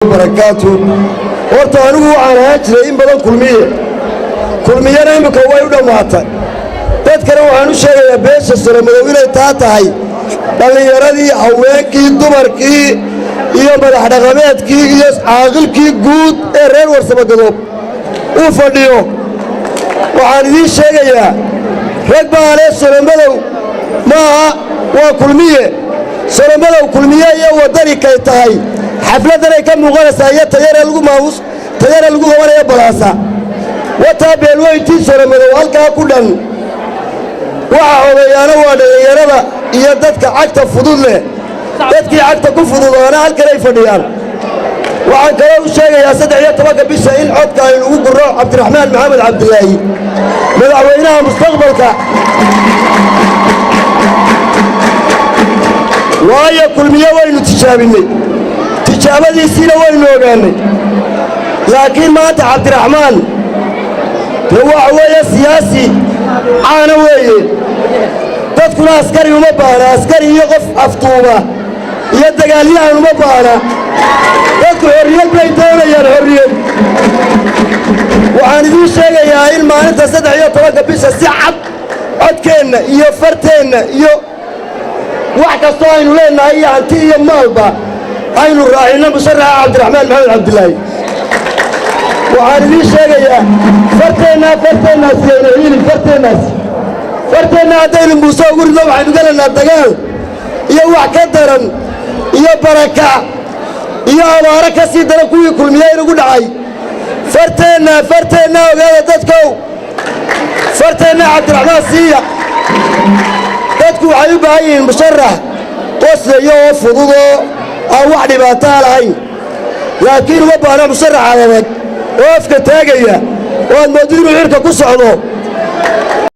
Wabarakaatu. Horta anigu waxaan ahaan jiray in badan Kulmiye. Kulmiyana imminka way u dhammaatay. Dadkana waxaan u sheegayaa beesha Solomadow inay taa tahay dhallinyaradii, haweenkii, dumarkii iyo madax dhaqameedkii iyo caaqilkii guud ee reer Warsamagadoob uu fadhiyo. Waxaan idiin sheegayaa, rag baa leh Solomadow maaha, waa Kulmiye. Solomadow Kulmiye iyo Waddani kay tahay xafladdanay ka muuqanaysaa iyo tayaree lagu maamus, tayare lagu qabanaya balaasa wataa. Beelweyntii Solomadow halkaa ku dhan waxa odayaana waa dhallinyarada iyo dadka cagta fudud leh. Dadkii cagta ku fududaana halkanay fadhiyaan. Waxaan kaloo u sheegayaa 13-ka bisha in codka aynu ugu gurro Cabdiraxmaan Maxamed Cabdilaahi, madaxweynaha mustaqbalka, waayo Kulmiye waynu tijaabinnay, tijaabadiisiina waynu ogaannay. Laakiin maanta Cabdiraxmaan dee waxa weeye siyaasi caana weeye. Dadkuna askari uma baahna, askari iyo qof aftuuba iyo dagaalyahan uma baahna. Dadku xorriyad bay doonayaan, xorriyad. Waxaan idiin sheegayaa in maalinta 13-ka bisha si cad codkeenna iyo farteenna iyo wax kastoo aynu leennahay iyo hanti iyo maalba aynu raacinno musharaxa Cabdiraxmaan Maxamed Cabdilaahi. Waxaan idiin sheegayaa farteennaa, farteennaasi yayna hiilin. Farteennaasi, farteenna haddaynu Muuse ugu ridno, waxaynu gelaynaa dagaal iyo wax ka daran iyo barakac iyo abaaro ka sii daran kuwii Kulmiye inugu dhacay. Farteenna, farteenna ogaada dadkow, farteenna Cabdiraxmaan siiya. Dadku waxay u baahan yihiin musharax qoslayo oo fududoo aan wax dhibaataa lahayn, laakiin uma baahna musharax adag oo afka taagaya oo aad moodid inuu xirka ku socdo.